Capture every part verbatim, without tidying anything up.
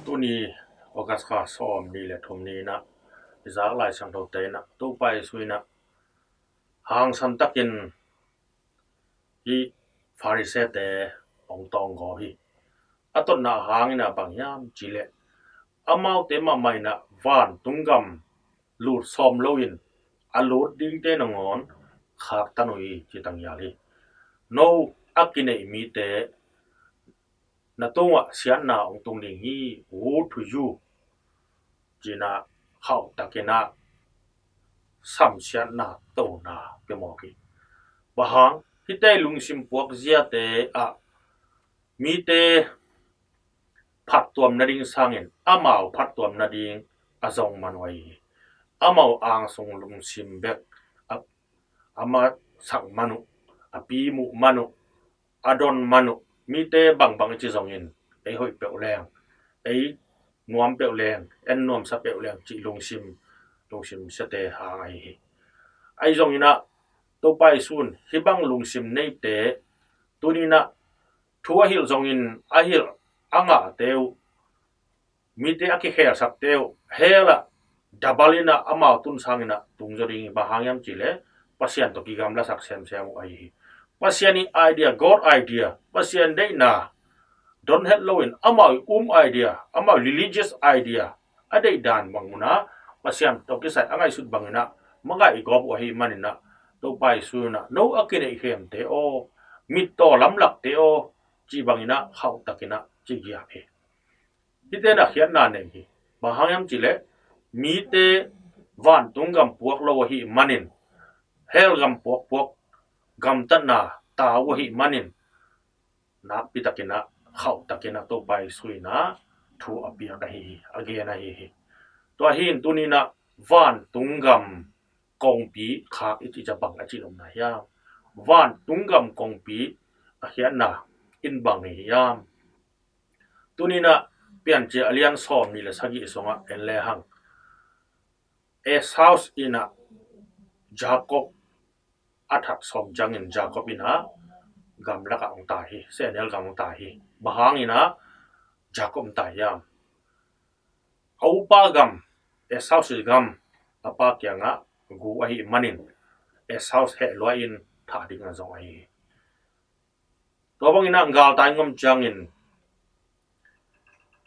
Tuni August kha sawm ni le thum ni-in ah i zak Lai Siangthote in ah Topa Jesu in ah hangsan takin hih Pharisee-te hong tawng gaw hi. A totna hangin ah bang hiam cih leh amaute mahmah in ah vantung gam lut sawm loin a lut dingte nangawn khaktan uh hi ci-in tanghial hi. No a kineih mite na tungah siatna hong tung ding hi. Woe to you, ci-in ah khauhtakin ah samsiatna tona pia mawk hi. Bang hang? Hihte lungsim puakziate ah mite phattuam nading sangin amau phattuam nading a zong man uh ahi hi. Amau angsung lungsim bek a, a masak man uh, a pimuh man uh, a don man uh. Mite bangbang i ci zongin ei hoih peuh leng, ei nuam peuh leng, en nuamsa peuh leng cih lungsim, lungsim siate hang ahi hi. Ahi zongin ah Topa Jesu in hih bang lungsim neite tuni-in ah thu a hilh zongin a hilh a ngahte uh, mite a kikhelsakte uh hell ah double in ah amau tun sangin ah tung zaw ding hi. Bang hang hiam cih leh Pasian tawh kigamlasak semsem uh ahi hi. Pasian ii idea, God idea, Pasian deihna don het loin amau ii um idea, amau ii religious idea, a deih dan bang un ah Pasian tawh kisai a ngaihsut bangin ah makaih i gawp uh ahih manin ah Topa Jesu in ah no a kineih khemte aw, mittaw lamlakte aw, cih bangin ah khauhtakin ah ci giap hi. Hihte in ah khiatna nei hi. Bang hang hiam cih leh mite vantung gam puak lo ahih manin, hell gam puakpuak gamtatna ta uh ahih manin nakpi takin ah, khauhtakin ah Topa Jesu in ah thu a piak ahi hi, a gen ahi hi. Tua hi-in tuni-in ah vantung gam kongpi khak i cih ciang bang a cih nopna hiam? Vantung gam kongpi a khiatna in bang hi hiam? Tuni-in ah Piancil a lian sawm nih le sagih sungah en lehang, Esau in ah Jacob a that sawm ciangin Jacob in ah gamlakah hong tai hi, sehnel gam hong tai hi. Bang hangin ah Jacob hong tai hiam? A upa gam, Esau gam, a pa kiangah gu ahih manin Esau heh lua-in thah ding a zong ahi hi. Tua bangin ah galtai ngam ciangin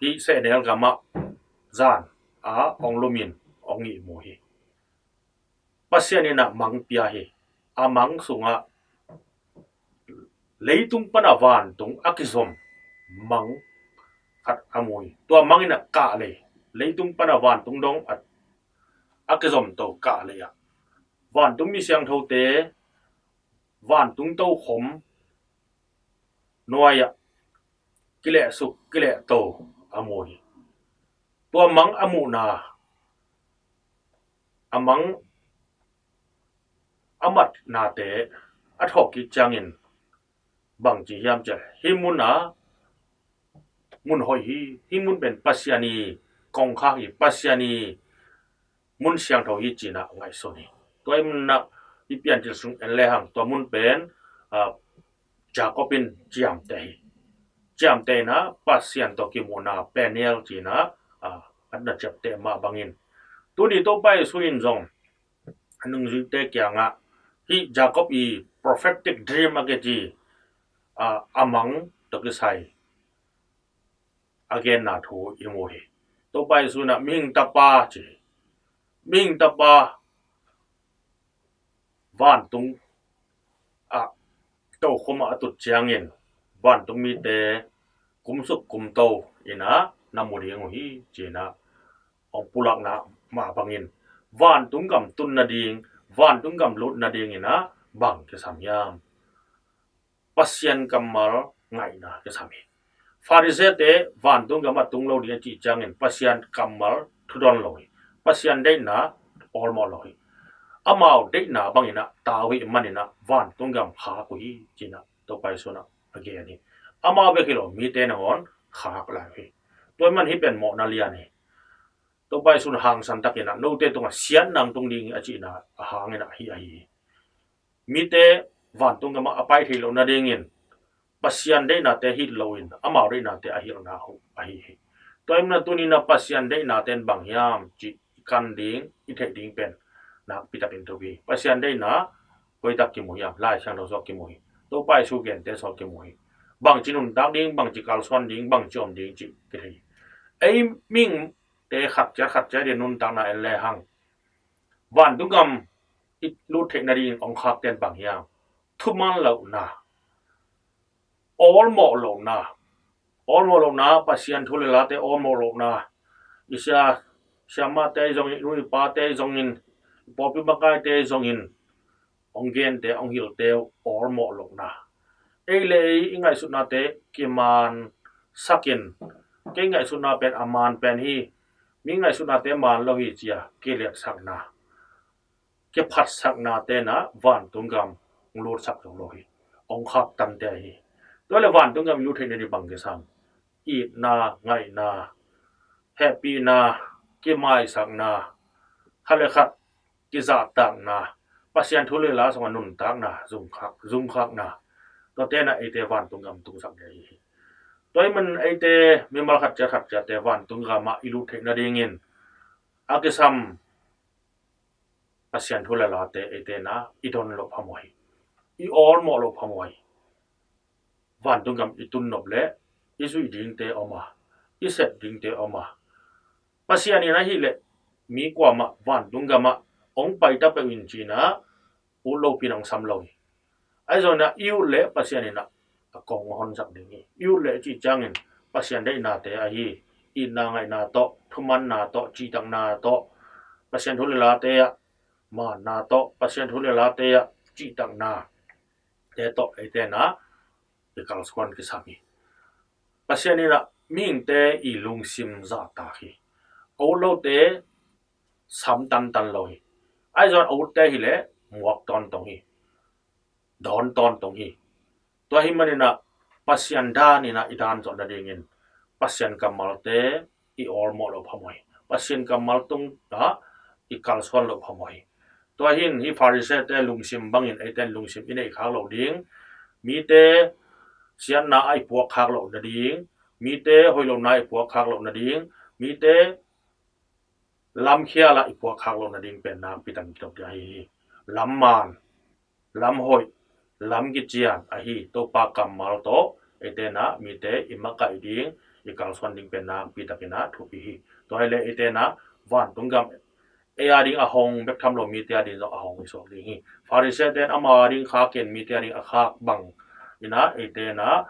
hih sehnel gamah zan a hong lumin hong ihmu hi. Pasian in ah mang pia hi. A mang sungah leitung pan a vantung a kizom mang khat a mu hi. Tua mang in ah kahlei, leitung pan a vantung dong a, a kizom to kahlei ah vantung mi siangthote, vantung tokhom nuai-ah kilehsuk kilehto a mu hi. Tua mang a muhna, a mang a matnate a thawh kik ciangin bang ci hiam cih leh, hih mun ah mun hoih hi, hih mun pen Pasian ii kongkhak hi, Pasian ii mun siangtho hi ci-in ah ngaihsun hi. Tua ahih manin ah hih Piancil sung en lehang tua mun pen, ah, Jacob in ciamteh hi. Ciamteh in ah Pasian tawh kimuhna Peniel ci-in ah, ah, a na ciamteh mah bangin tuni Topa Jesu in zong a nungzuite kiangah hih Jacob ii prophetic dream a kici, ah, a mang tawh kisai a genna thu i mu hi. Topa Jesu in ah mihing tapa ci hi. Mihing tapa vantung ah tokhom ah a tut ciangin vantung mite kumsuk kumto in ah na mu ding uh hi ci-in ah hong pulakna mah bangin vantung gam tun nading, vantung gam lut nadingin ah bang kisam hiam? Pasian kammal ngaihna kisam hi. Pharisee-te vantung gam a tung lo ding a cih ciangin Pasian kammal thudon lo hi. Pasian deihna awlmawh lo hi. Amau deihna bangin ah ta uh ahih manin ah vantung gam khak uh hi ci-in ah Topa Jesu in ah a gen hi. Amau bek hi lo, mite nangawn khak lai uh hi. Tua ahih manin hih pen mawhna lian hi. Topa Jesu in hangsan takin ah note tungah siatna hong tung ding hi a cihna a hangin ah hih ahi hi. Mite vantung gamah a pai theih loh nadingin Pasian deihnate hilh loin amau deihnate a hilhna uh ahi hi. Tua ahih manin tuni-in ah Pasian deihna ten bang hiam cih i kan ding, i theih ding pen nakpi takin thupi hi. Pasian deihna koi tak kimu hiam? Lai Siangtho sungah kimu hi. Topa Jesu gente sungah kimu hi. Bangci nuntak ding, bangci kalsuan ding, bangci om ding cih kithei hi. Ei mihingte khat ciat khat ciat in nuntakna en lehang, vantung gam i lut theih nadingin hong khak ten bang hiam? Thuman lohna, awlmawh lohna, awlmawh lohna, Pasian thu le late awlmawh lohna, i sia, siamahte zongin, i nu i pate zongin, i pawlpi makaite zongin hong gente, hong hilhte uh awlmawh lohna. Ei le ei i ngaihsutnate kimansakin, kei ngaihsutna pen a man pen hi, mi ngaihsutnate man lo hi ci-a kiliatsakna, kiphatsaknate in ah vantung gam hong lutsak zo lo hi. Hong khaktan te ahi hi. Tua leh vantung gam i lut theih nading bang kisam? Itna, ngaihna, hehpihna, kimaisakna, khat le khat kizahtakna, Pasian thu le la sungah nuntakna, zungkhak, zungkhakna, tuate in ah eite vantung gam tungsak ding ahi hi. Tua ahih manin eite mimal khat ciat khat ciatte vantung gamah i lut theih nadingin a kisam Pasian thu le late eite in ah i don loh phamawh hi. I awlmawh loh phamawh hi. Vantung gam i tun nop leh i zuih dingte om a, i sep dingte om a, Pasian in ahih leh mi kuamah vantung gamah hong pai ta peuh in ci-in ah ut lopi-in hong sam lo hi. Ahi zongin ah i ut leh Pasian in ah a kong hong honsak ding hi. I ut leh i cih ciangin Pasian deihnate ahi, itna ngaihna tawh, thumanna tawh, cihtakna tawh, Pasian thu le late ah manna tawh, Pasian thu le late ah cihtaknate tawh eite in ah i kalsuan kisam hi. Pasian in ah mihingte i lungsim zahtak hi. A ut lote sam tantan lo hi. Ahi zongin a utte hi leh muak tawntawng hi, dawn tawntawng hi. Tua ahih manin ah Pasian dan in ah i dan zawh nadingin Pasian kammalte i awlmawh loh phamawh hi. Pasian kammal tungah i kalsuan loh phamawh hi. Tua hi-in hih Pharisee-te lungsim bangin eite in lungsim i neih khak loh ding, mite siatna ah i puak khak loh nading, mite hoih lohna ah i puak khak loh nading, mite lamkhial ah i puak khak loh nading pen nakpi takin kidop ding ahi hi. Lam man, lam hoih, lam kician ahi Topa kammal tawh eite in ah mite i makaih ding, i kalsuan ding pen nakpi takin ah thupi hi. Tua hi leh eite in ah vantung gam ei a ding a hong bek tham lo, mite a ding zong a hong i suak ding hi. Pharisee-te in ama a ding khakin mite a ding a khak bangin ah eite in ah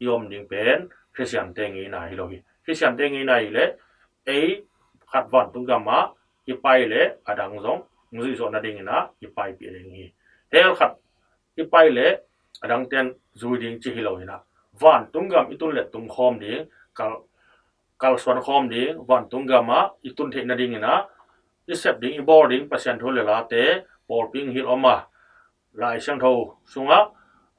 i om ding pen Khristian-te ngeina hi lo hi. Khristian-te ngeina hi leh ei khat vantung gamah i pai leh a dang zong zuih zawh nadingin ah i paipih ding hi. Hell khat i pai leh a dangte in zui ding ci hi lo-in ah, vantung gam i tun leh tung khawm ding, kal, kalsuan khawm ding, vantung gamah i tun theih nadingin ah i sep ding, i bawl ding Pasian thu le late pawlpi hong hilh om a, Lai Siangtho sungah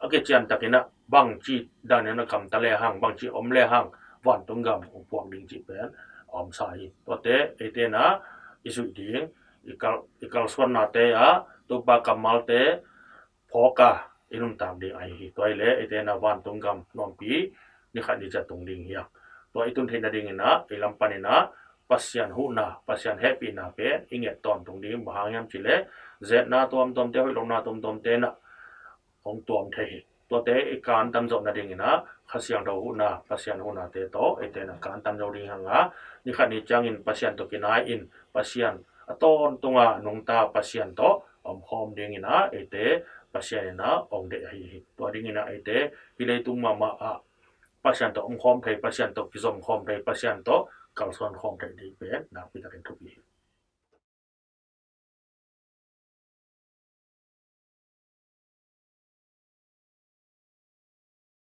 a kician takin ah bangci dan in a gamta lehang, bangci om lehang vantung gam hong puak ding cih pen a omsa hi. Tuate eite in ah i zuih ding, i kal, i kalsuannate ah Topa kammalte phawk a i nuntak ding ahi hi. Tua hi leh eite in ah vantung gam nuampi ni khat ni ciat tung ding hi a, tua i tun theih nadingin ah i lam panin ah Pasian huhna, Pasian hehpihna pen i nget tawntung ding. Bang hang hiam cih leh, zetna tuamtuamte, hoih lohna tuamtuamte in ah hong tuam thei hi. Tuate i kantan zawh nadingin ah Kha Siangtho huhna, Pasian huhnate tawh eite in ah kantan zo ding hi hang a, ni khat ni ciangin Pasian tawh kinai-in Pasian a tawntunga nungta Pasian tawh a omkhawm dingin ah eite Pasian in ah hong deih ahi hi. Tua dingin ah eite hih leitung mahmah ah Pasian tawh omkhawm thei, Pasian tawh kizomkhawm thei, Pasian tawh kalsuan khawm thei ding pen nakpi takin thupi hi.